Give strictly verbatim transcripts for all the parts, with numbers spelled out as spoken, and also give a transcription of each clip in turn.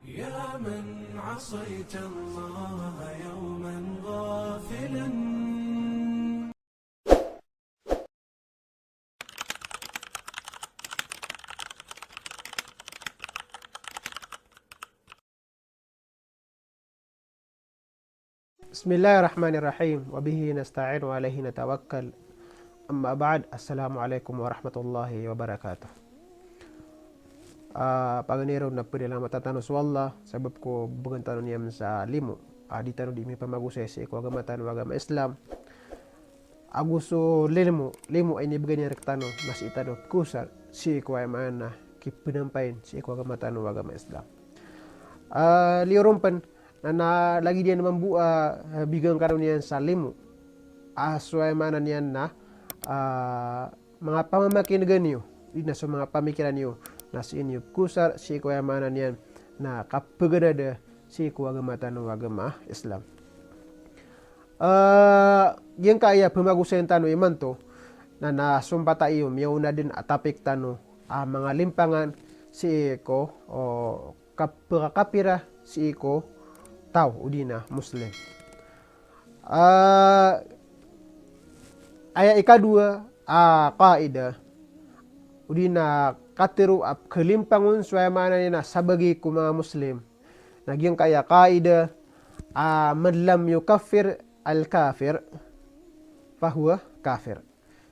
يا من عصيت الله يوما غافلا. بسم الله الرحمن الرحيم، وبه نستعين وعليه نتوكل. أما بعد، السلام عليكم ورحمة الله وبركاته. Ah, paganay ron na pd a lamat tano so Allah, sabap ko bgan tano niyan sa limo. Ah, di tano di mipamagosay sii ko agama tano a agama Islam. Ago so limo, limo a inibgay niyan rktano, na sii tano pkosar sii ko aya maana na kipnampayin sii ko agama tano a agama Islam. Ah, liyo ron pn, na, na lagid iyan mambo a, ah, bigan kano niyan sa limo. Ah, so aya maana niyan na, ah, manga pamamakin'gan iyo, di na so manga pamikiran iyo, na sii niyo pkosar sii ko aya maana niyan na kapganada sii ko agama tano a agama Islam. Ah, giyangkaya pmagosayn tano imanto, na, na sompata iyo miyaona dn a topic tano a manga limpangan sii ko, o, kap-, kapira sii ko taw odi na Muslim. Ah, aya ikadowa a qaida, odi na katharo a pkhalimpang on so aya maana niyan na sabagi ko manga Muslim. Na giyangkaya qaida a man lam yukaffir al-kafir fahuwa kafir.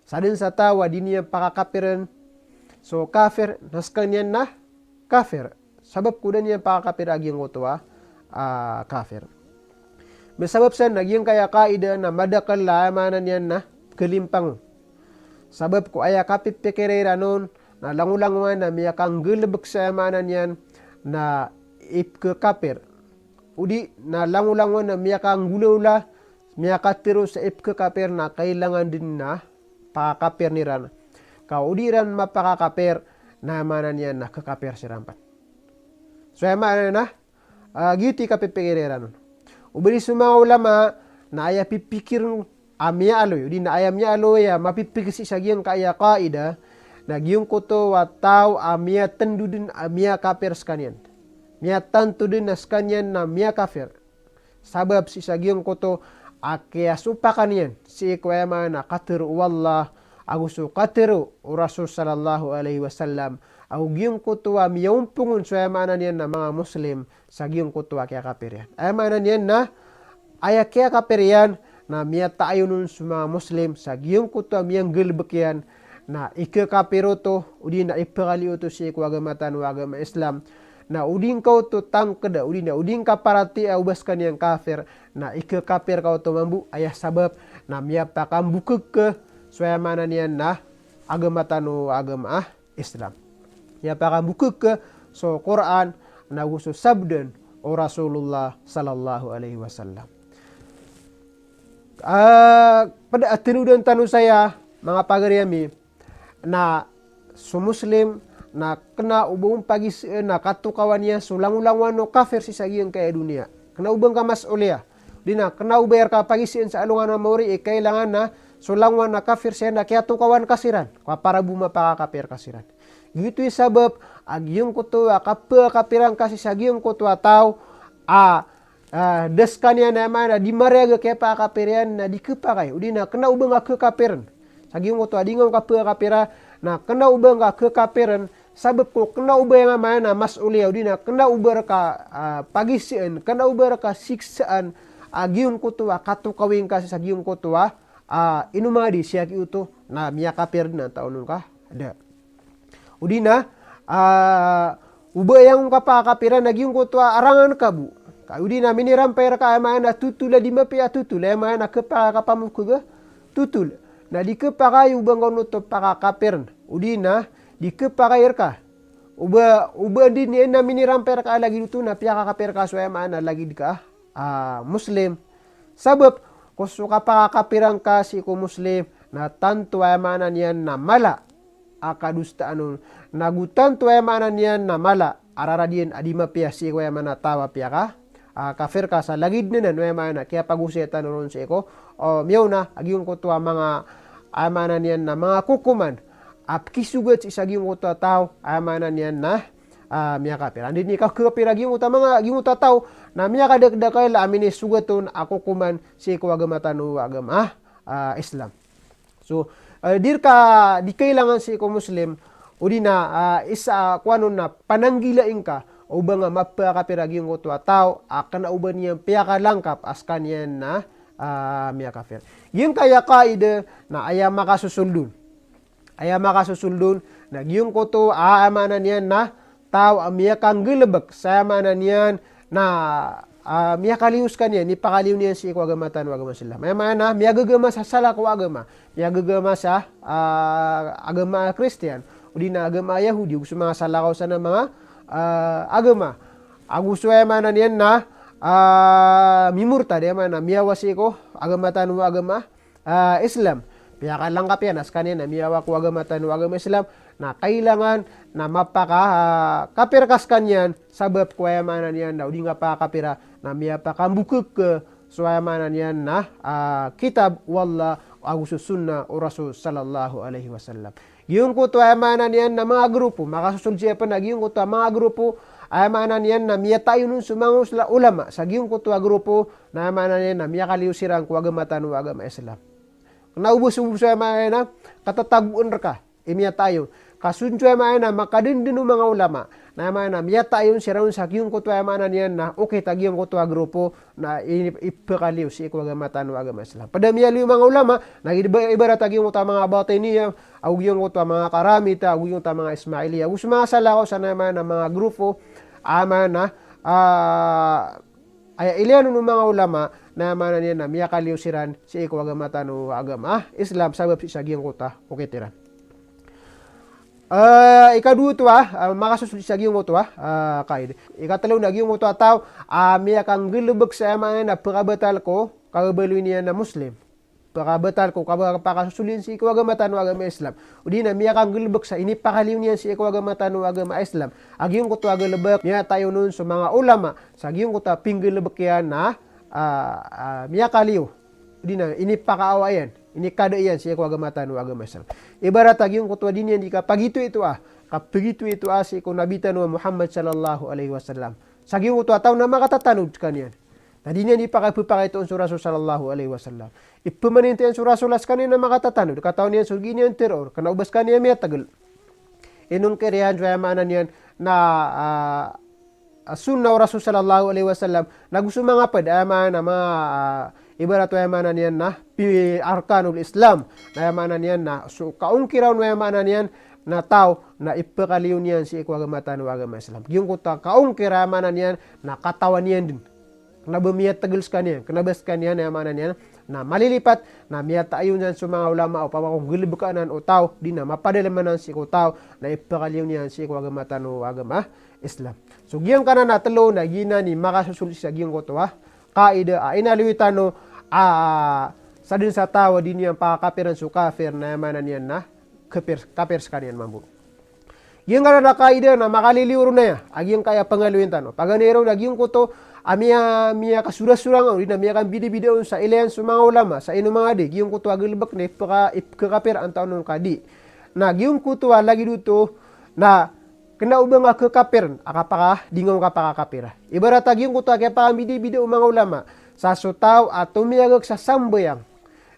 Sadn sa taw a di niyan pakakapirn so kafir, na skaniyan na kafir. Sabap ko da niyan pakakapir a giyangkoto a, ah, kafir. Misabap san na giyangkaya qaida na madakl a aya maana niyan na kalimpang on. Sabap ko aya kapipikira iran on na langolangowan a miyakanggalbk sa aya maana niyan na ipkhakapir. Odi na langolangowan a miyakanggolawla, miyakatharo sa ipkhakapir na kailangan dn na pakakapirn iran. Ka o di iran mapakakapir, na aya maana niyan na khakapir siran pn. So aya maana na, ah, giyoto i kapipikira iran on. O ba di so manga ulama na aya pipikir a miyaaloy, odi na aya miyaaloy a mapipikir sii sa giyangkaya qaida, na giyangkoto a taw a miyatndo dn a miyakapir skaniyan. Miyatanto dn a skaniyan na miyakapir. Sabap sii sa giyangkoto a kiyasopakan iyan sii ko aya maana katharo o Allah ago so katharo o Rasul sallallahu alaihi wasallam, ago giyangkoto a miyaompong on so aya maana niyan na manga Muslim sa giyangkoto a kiyakapir iyan. Aya maana niyan na aya kiyakapir iyan na miyataayon on so manga Muslim sa giyangkoto a miyanggalbk iyan na ikhakapir oto, odi na ipakaliyo oto sii ko agama tano a agama Islam. Na o di ngka oto tangkda, odi na o di ngka paratiyayaa o ba skaniyan kafir, na ikhakapir ka oto mambo, aya sabap na miyapakambokg ka so aya maana niyan na agama tano a agama, ah, Islam. Miyapakambokg ka so Qur'an, na go so sabda o Rasulullah sallallahu alaihi wasallam. Ah, pd a tanodan tano saya, manga pagari ami, na so Muslim na kna o ba on pagisn na katokawan iyan so langolangowan o kafir sii sa giyangkaya doniya. Kna o ba ngka mas'uliyah. Di na kna o ba rka pagisn sa alongan a maori i kailangan na so langowan a kafir saya na kiyatokawan ka siran. Ka para bo mapakakapir ka siran. Giyoto i sabap a giyangkoto a kapkhakapiran ka sii sa giyangkoto a taw a, ah, da skaniyan aya maana di mariyag a kiyapakakapir iyan na di khapakay. Odi na kna o ba ngka khakapirn. Sa giyangkoto a di ngka on kapkhakapira, na kna o ba ngka khakapirn, sabap ko kna o ba aya maana mas'uliyah, odi na kna o ba rka, ah, pagisn, kna o ba rka siksaan a giyangkoto a katokawi ngka sii sa giyangkoto a, ah, inomangadi sii a giyoto, na miyakapir dn a taw on ka da. Odi na, ah, o ba aya ngka pakakapiran na giyangkoto a arangan ka bo. Ka odi na minirampay rka aya maana totol a di mapiya a totol, aya maana khapakay a kapamokg a totol. Na di khapakay o ba ngka on oto pakakapirn. Odi na di khapakay rka. O ba, o ba di niyan na minirampay rka a lagid oto na piyakakapir ka so aya maana lagid ka ah, Muslim. Sabap ko so kapakakapiran ka sii ko Muslim na tanto aya maana niyan na mala a kadosaan on. Na go tanto aya maana niyan na mala a rarad iyan a di mapiya sii ko aya maana taw a piyaka, ah, kapir ka sa lagid anan o aya maana kiyapagosay tano ron sii ko, o, miyaona a giyangkoto a manga, aya maana niyan na manga kokoman a pkisogat sii sa giyangkoto a taw, aya maana niyan na ah, miyakapir. Anda i kapir a giyangkoto a manga, giyangkoto a taw na miyakadakdakl a minisogat on a kokoman sii ko agama tano a agama, ah, Islam. So, ah, di rka, di kailangan sii ko Muslim, odi na, ah, isa, ah, kowan on na pananggila ingka o ba nga mapakapir a giyangkoto a taw a kna o ba niyan piyakalangkap a skaniyan na, ah, miyakapir. Giyangkaya qaida na aya makasosold on. Aya makasosold on, na giyangkoto a, aya maana niyan na taw a miyakanggalbk sa, aya maana niyan na, ah, miyakaliyo skaniyan, inipakaliyo niyan sii ko agama tano a agama Islam. Aya maana, miyagagama sa salakaw a agama, miyagagama sa, ah, agama Kristiyan, odi na agama Yahudi, ago so manga salakaw san a manga, ah, agama. Ago so, aya maana niyan na, ah, mimurtad, aya maana, miyawa sii ko agama tano a agama, ah, Islam. Piyakalangkap iyan a skaniyan na miyawa ko agama tano a agama Islam, na kailangan na mapaka, ah, kapir ka skaniyan, sabap ko, aya maana niyan na o di nga pakapira na miyapakambokg ka so, aya maana niyan na, ah, kitab o Allah ago so sunnah o Rasul sallallahu alaihi wasallam. Giyangkoto, aya maana niyan na manga grupo, makasosold sii pn a giyangkoto a manga grupo, aya maana niyan na miyatayon on so manga usla-, ulama sa giyangkoto a grupo, na aya maana niyan na miyakaliyo siran ko agama tano a agama Islam. Kna o ba so, so, aya maana niyan na katatagoan rka i miyatayon. Ka so, aya maana niyan na makadndn o manga ulama na, aya maana niyan na miyatayon siran on sa giyangkoto, aya maana niyan na okit a giyangkoto a grupo na i-, ipakaliyo sii ko agama tano a agama Islam. Pd a miyaliyo o manga ulama na iba-, ibarat a giyangkoto a manga Batiniya, ago giyangkoto a manga Karamita, ago giyangkoto a manga Ismailiya, ago so manga salakaw san, aya maana niyan na manga grupo, aya maana niyan na, ah, aya iliyan on o manga ulama na, aya maana niyan na miyakaliyo siran sii ko agama tano a agama, ah, Islam, sabap sii sa giyangkoto a okit iran. Ah, ikadowa oto a, ah, makasosold sii sa giyangkoto a, ah, qaida. Ikatlo na giyangkoto a taw a miyakanggalbk sa, aya maana niyan na pkabatal ko kababaloy niyan na Muslim. Pkabatal ko kaba-, pakasosold iyan sii ko agama tano a agama Islam. Odi na miyakanggalbk sa inipakaliyo niyan sii ko agama tano a agama Islam a giyangkoto a galbk, miyatayon on so manga ulama sa giyangkoto a pinggalbk iyan na, ah, ah, miyakaliyo. Odi na inipakaawa iyan, inikada iyan sii ko agama tano a agama Islam. Ibarat a giyangkoto a di niyan di kapagitoitoa, kapagitoitoa sii ko Nabi tano a Muhammad sallallahu alaihi wasallam. Sa giyangkoto a taw na makatatanod skaniyan. Na di niyan di paka-, pphakaitoon so Rasul sallallahu alaihi wasallam. Ipmanintian so Rasul a skaniyan na makatatanod, katawan iyan so gii niyan tharoon, kna o ba skaniyan miyatagl. Inongkir iyan so, aya maana niyan na, ah, ah, sunnah o Rasul sallallahu alaihi wasallam, na go so manga pd, aya maana niyan na manga, ah, ibarat o, aya maana niyan na pi-, arkanul Islam, na, aya maana niyan na so kaongkira on, aya maana niyan na taw na ipakaliyo niyan sii ko agama tano a agama Islam. Giyangkoto a kaongkira, aya maana niyan na katawan iyan dn. Kna ba miyatagl skaniyan, kna ba skaniyan, aya maana niyan na malilipat, na miyatayon san so manga ulama, opama ko nggalbk anan o taw, odi na mapadalm anan sii ko taw, na ipakaliyo niyan sii ko agama tano a agama Islam. So giyangkanan a tlo na giyanan i makasosold sii sa giyangkoto a qaida a inaloy tano a, sa dn sa taw a di niyan pakakapiran so kafir na, aya maana niyan na kapir, kapir skaniyan mambo. Giyangkanan a qaida na makaliliyo ron aya a giyangkaya pangaloyin tano. Paganay ron a giyangkoto a miya-, miyakasorasorang on, odi na miyakambidabida on sa ilayan so manga ulama sa ino manga di, giyangkoto a galbk na ipka-, ipkakapir antaa on ka di. Na giyangkoto a lagid oto na kna o ba nga kakapir a kapaka, di nga on kapakakapira. Ibarat a giyangkoto a kiyapakambidabida o manga ulama sa so taw a tomiyagak sa sambayang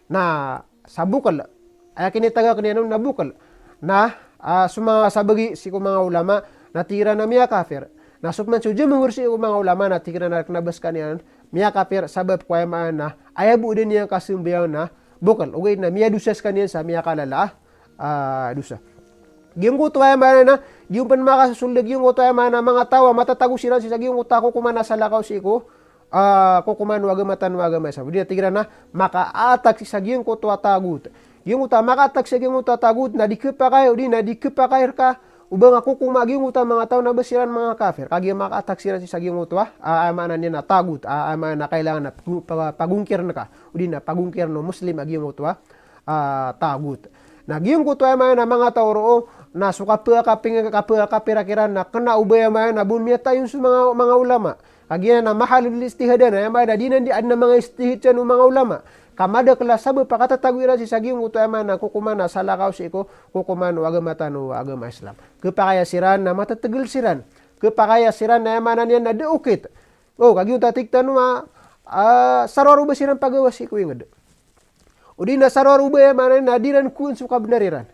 na sa bokl, aya kinitagak iyan on na bokl. Na, ah, so manga sabagi sii ko manga ulama na tig iran a miyakafir. Na so pman so jumhur sii ko manga ulama na tig iran a kna ba skaniyan miyakafir, sabap ko, aya maana, aya bo dn iyan kasambayang na bokl. Ogaid na miyadosa skaniyan sa miyakalala a, ah, dosa. Giyangkoto, aya maana, giyoto pn makasosold a giyangkoto, aya maana, manga taw a matatago siran sii sa giyangkoto a kokoman a salakaw sii ko, ah, kokoman o agama tano a agama Islam. Odi na tig iran a makaatak sii sa giyangkoto a tagut. Giyangkoto a makaatak sii sa giyangkoto a tagut na di khapakay, odi na di khapakay rka o ba nga kokoma a giyangkoto a manga taw na ba siran manga kafir. Kagiya makaatak siran sii sa giyangkoto a, ah, aya maana niyan na tagut, ah, aya maana kailangan na pag-, pag-, pagongkirn ka, odi na pagongkirn o Muslim a giyangkoto a, ah, tagut. Na giyangkoto, aya maana, manga taw roo na so kapakaping-, kapakapira kiran na kna o ba, aya maana, bo miyatayon so manga, manga ulama. Kagiya na mahalul ijtihad anan, aya maana, di nan di adn a manga ijtihad san o manga ulama. Ka madakl a sabap a katatago iran sii sa giyangkoto, aya maana, kokoman a salakaw sii ko kokoman o agama tano a agama Islam. Khapakay a siran na matatagl siran khapakay a siran na aya maana niyan na da okit. O, kagiya oto a tig tano a, ah, saroaro ba siran pagawa sii ko ingd. O di na saroaro ba aya maana niyan na di ran kowan so kabnar iran.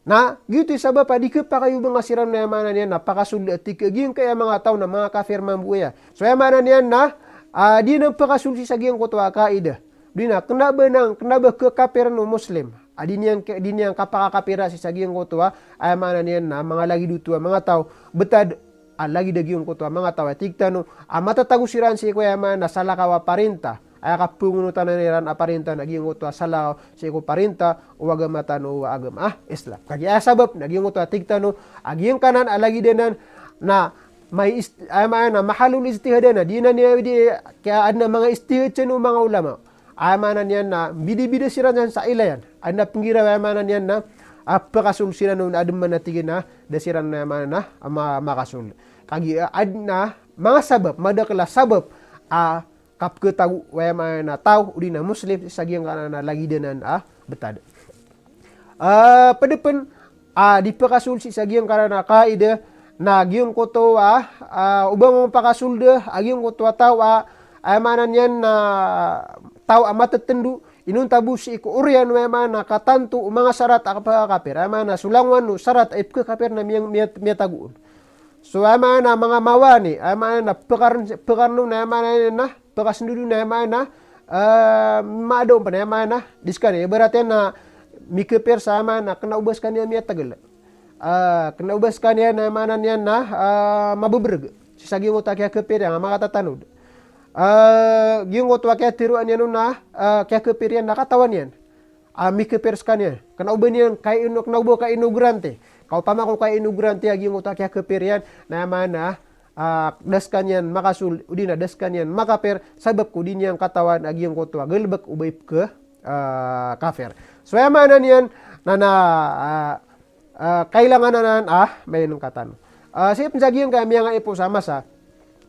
Na giyoto i sabap a di khapakay o ba nga siran na aya maana niyan na pakasold a tig a giyangkaya manga taw na manga kafir mambo aya. So aya maana niyan na, ah, di niyan pakasold sii sa giyangkoto a kaida. Di na kna ba nan, kna ba khakapir o Muslim a di niyan, di niyan kapakakapira sii sa giyangkoto a, aya maana niyan na manga lagid oto a manga taw btad a lagid a giyangkoto a manga taw a tig tano a matatago siran sii ko aya maana na salakaw a parinta. Aya kapangonotan iran a parinta na giyangkoto a salakaw sii ko parinta o agama tano a agama a Islam. Kagiya aya sabap na giyangkoto a tig tano a giyangkanan a lagid anan na may ist-, aya maana na mahallul ijtihad anan, di na niya di, kaya adn a manga ijtihad san o manga ulama. Aya maana niyan na bidabida siran san sa ila iyan. Adn a pnggiraw aya maana niyan na, ah, pakasold siran on, adn man a tig iyan a da siran na aya maana na, ah, ma-, makasold. Kagiya, ah, adn a manga sabap, madakl a sabap, ah, kapkhatago o aya maana na taw, o di na Muslim, sii sa giyangkanan a lagid anan a btad. Ah, pd pn, ah, di pakasold sii sa giyangkanan a kaida, na giyangkoto a, ah, o ba mambo pakasold a giyangkoto a taw a, aya maana niyan na taw a matatndo, inonta bo sii ko oriyan o aya maana na katanto o manga sarat a kapakakapir, aya maana na so langowan o sarat a ipkhakapir na miya-, miya-, miyatago on. So aya maana na manga mawani, aya maana na pkar-, pkarn on, aya maana niyan na pkasndod on, aya maana na, ah, maada on pn, aya maana na di skaniyan. Ibarat iyan na mikapir sa aya maana na kna o ba skaniyan miyatagl. Ah, kna o ba skaniyan, aya maana niyan na, ah, mababrg sii sa giyangkoto a kiyakapir iyan a makatatanod. Ah, giyangkoto a kiyatharoa niyan on na, ah, kiyakapir iyan na katawan iyan a mikapir skaniyan. Kna o ba niyan kaino-, kna o ba kainogrante. Ka opama ko kainogrante a giyangkoto a kiyakapir iyan, na aya maana, ah, da skaniyan makasold, o di na da skaniyan makapir, sabap ko di niyan katawan a giyangkoto a galbk o ba ipkha, ah, kapir. So aya maana niyan na, na, ah, ah, kailangan anan a mailay ngka tano. Ah, sii pn sa giyangkaya miyangaipo sa masa,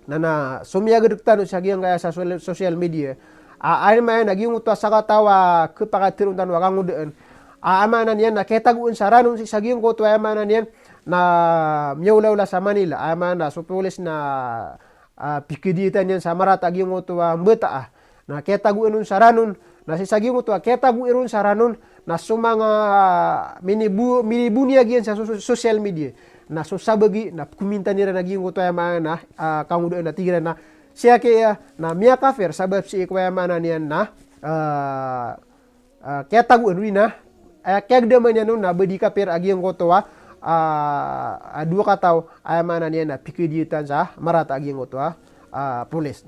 na, na somiyagad rktano sa giyangkaya sa social, social media. Ah, aya maana na giyangkoto a sakataw a khapakay a tharoon tano a kangodaan. Ah, aya maana niyan na kiyatagoan sa ranon sii sa giyangkoto a aya maana niyan na miyaolaola sa Manila. Aya maana na so polis na, ah, pikadiyatan iyan sa marata a giyangkoto a mbata a. Na kiyatagoan on sa ranon, na sii sa giyangkoto a kiyatagoan on sa ranon, na so manga minibo-, miniboniyag iyan sa so-, so-, social media. Na so sabagi, na pkomintan iran a giyangkoto a aya maana na, ah, kangodaan a tig iran na, siyaki aya, na miyakapir, sabap sii ko aya maana niyan na, ah, ah, kiyatagoan on na, aya kiyagdaman iyan on na ba di kapir a giyangkoto a, ah, ah, dowa kataw, aya maana niyan na pikadiyatan sa marata a giyangkoto a, ah, polis.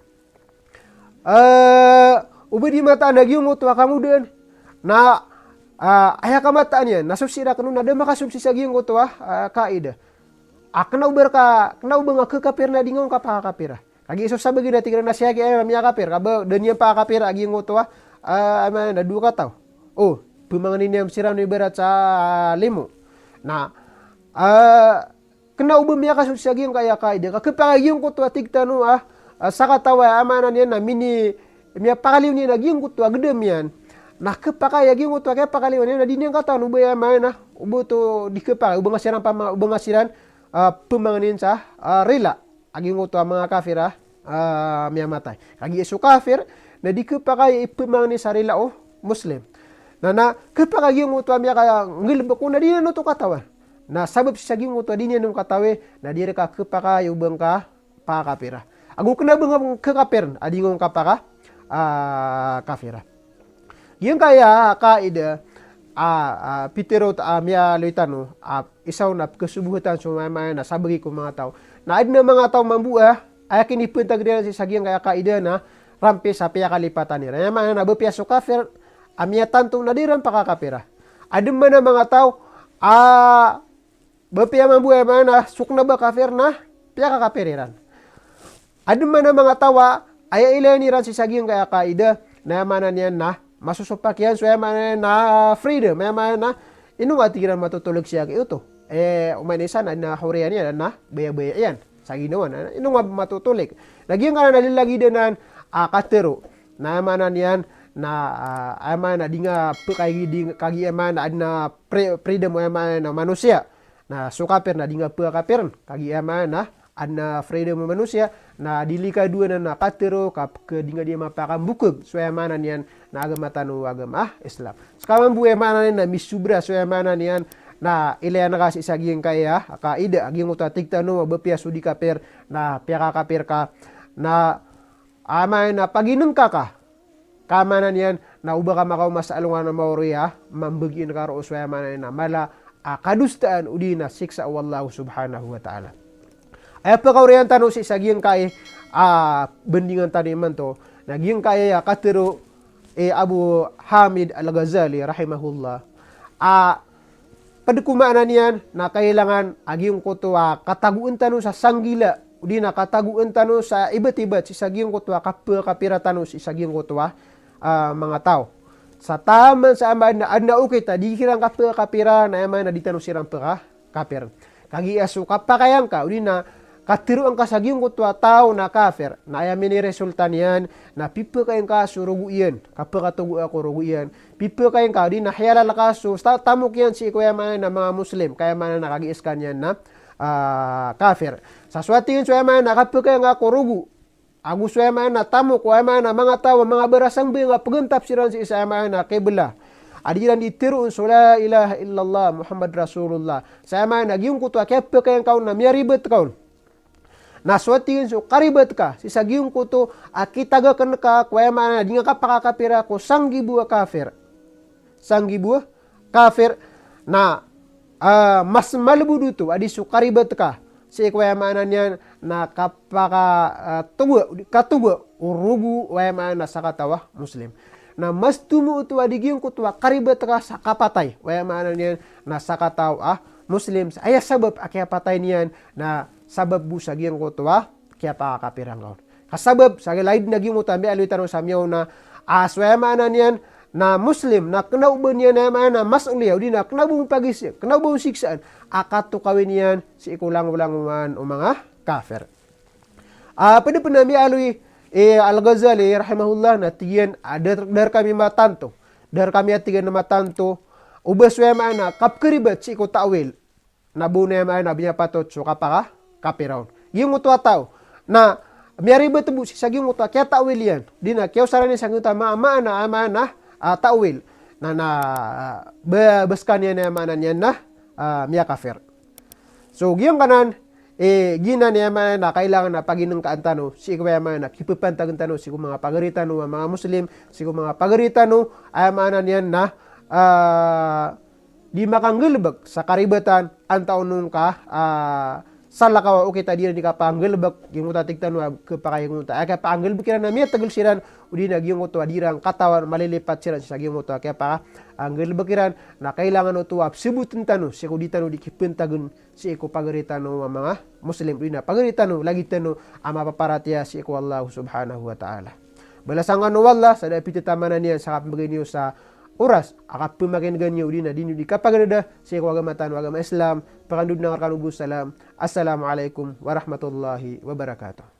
Eh, o ba di mataan a giyangkoto a kangodaan. Na, ah, aya kamataan iyan, na so sirak on na da makasold sii sa giyangkoto a, ah, kaida. A kna o ba rka, kna o ba nga khakapir na di nga on kapakakapira. Kagiya so sabagi na tig iran na siyaki aya miyakapir, ka ba da niyan pakakapira a giyangkoto a, ah, aya maana na dowa kataw. O, pmangnin iyan siran o ibarat sa, ah, limo. Na, ah, kna o ba miyakasold sa giyangkaya kaida, ka khapakay a giyangkoto a tig tano a, ah, sakataw a aya maana niyan na mini-, miyapakaliyo niyan a giyangkoto a gdam iyan. Na khapakay a giyangkoto a kiyapakaliyo niyan na di niyan katawan o ba aya maana, o ba oto di khapakay, o ba nga siran pama-, o ba nga siran, ah, pmangnin sa, ah, rila a giyangkoto a manga kafir a, ah, miyamatay. Kagiya so kafir na di khapakay a ipmangni sa rila o Muslim. Na, na khapakay a giyangkoto a miyakanggalbk on na di niyan oto katawan. Na sabap sii sa giyangkoto a di niyan on katawi, na di rka khapakay o ba ngka pakakapira. Ago kna o ba nga khakapir a di nga on kapaka, ah, kapira. Giyangkaya kaida a, ah, pitharo ta, ah, miyaaloy tano a isa on a pkhasobohatan so aya maana na sabagi ko manga taw. Na adn a manga taw mambo a, aya kinipantag iran sii sa giyangkaya kaida na rampi sa piyakalipatan iran. Aya maana na ba piya so kafir a miyatanto na di iran pakakapira. Adn man a manga taw a ba piya mambo aya maana so kna ba kafir na piyakakapir iran. Adn man a manga taw a aya ilayan iran sii sa giyangkaya kaida, na aya maana niyan na masosopak iyan so aya maana na freedom, aya maana na ino nga tig iran matotolig siyaki oto. Eh, oman isa na, na horiya niyan na bayabaya iyan sa ginawa na ino nga matotolig. Na giyangkanan a lalagidanan a katharo. Na aya maana niyan na, ah, aya maana di nga pkay di kagiya aya maana adn a pre-, freedom o aya maana manosiya. Na so kafir na di nga pkakapirn kagiya aya maana adn a freedom o manosiya, na delikado anan a katharo, ka pkadinga di mapakambokeg so aya maana niyan na agama tano a agama a Islam. Ska mambo aya maana niyan na misobra so aya maana niyan na ilayan ka sii sa giyangkaya a kaida a giyangkoto a tig tano a ba piya so di kapir na piyakakapir ka, na aya maana niyan na paginengka ka, ka maana niyan na oba ka makaoma sa alongan a maori a mambagian ka roo so aya maana niyan na mala a kadosaan odi na siksa o Allah subhanahu wa ta'ala. Aya pkaoriyan tano sii sa giyangkai a bandingan tano imanto, na giyangkai a katharo i Abu Hamid Al-Ghazali rahimahullah a pd ko maana niyan na kailangan a giyangkoto a katagoan tano sa sanggila, odi na katagoan tano sa ibat-ibat sii sa giyangkoto a kapakapira tano sii sa giyangkoto a, ah, manga taw. Sa taman sa aya maana adn a okit a di kiran kapakapira, na aya maana di tano siran pakakapir. Kagiya so kapakay angka, odi na katharo angka sa giyangkoto a taw na kafir, na aya miniresulta niyan na pipakay angka so rogo iyan, kapakatogoa ko rogo iyan, pipakay angka, odi na hiyalal ka so ta-, tamok iyan sii ko aya maana na manga Muslim, ka aya maana na kagiya skaniyan na, ah, kafir. Sa so a tig iyan so aya maana na kapakay angka ko rogo ago so aya maana na tamok o aya maana na manga taw a manga barasambayang a pgantap siran sii sa aya maana na qiblah a di iran di tharoon so la ilaha illallah Muhammad Rasulullah, sa aya maana na giyangkoto a kiyapakay angka on na miyaribat ka on. Na so a tig iyan so karibat ka sii sa giyangkoto a kitagakn ka ko aya maana na di ngka kapakakapira ko sanggibo a kafir. Sanggibo a kafir, na, ah, mas malbod oto a di so karibat ka sii ko aya maana niyan na kapaka, ah, togoa, katogoa o rogo o aya maana na sakataw a Muslim. Na mas tomo oto a di giyangkoto a karibat ka sa kapatay o aya maana niyan na sakataw a Muslim. Sa aya sabap a kiyapatay niyan na sabap bo sa giyangkoto a kiyapakakapira ngka on. Ka sabap sa gilay dn a giyangkoto a miyaaloy tano sa miyaona a so aya maana niyan na Muslim na kna o ba niyan aya maana na mas'uliyah, odi na kna o ba on pagis-, kna o ba on siksaan a katokawi niyan sii ko langolangowan o manga kafir. Ah, pd pn a miyaaloy i Al-Ghazali rahimahullah na tig iyan a da, da rkami matanto. Da rkami a tig iyan matanto o ba so aya maana kapkharibat sii ko ta'wil na ba on aya maana na miyapatot so kapakakapira on. Giyangkoto a taw na miyaribat bo sii sa giyangkoto a kiyata'wil iyan, odi na kiyaosaran iyan sa giyangkoto a ma-, maana, a maana, ah, ta'wil. Na, na, ah, ba, ba skaniyan aya maana niyan na, ah, miyakafir. So, giyangkanan, eh, giyanan aya maana na kailangan a paginengkaan tano sii ko aya maana na kipapantagn tano sii ko manga pagari tano a manga Muslim, sii ko manga pagari tano aya maana niyan na, ah, di makanggalbk sa karibatan, antaa on ka, ah, salakaw a okit a di iran di kapanggalbk, giyangkoto a tig tano a kepakay giyangkoto a kiyapanggalbk iran na miyatgl siran, odi na giyangkoto a di iran katawan malilipat siran sa giyangkoto a kiyapanggalbk iran, na kailangan oto a psbotn tano sii ko di tano di kipantagn sii ko pagari tano a manga Muslim, odi na pagari tano, lagid tano a mapaparatiyaya sii ko Allah subhanahu wa ta'ala. Balasan kano o Allah sa da a pitataman iyan sa kapmbgay niyo sa oras a kapmakin'gan iyo odi na di niyo di kapagadada sii ko agama tano a agama Islam. Pakandod na nga rkano bo salam. Assalamu alaikum warahmatullahi wabarakatuh.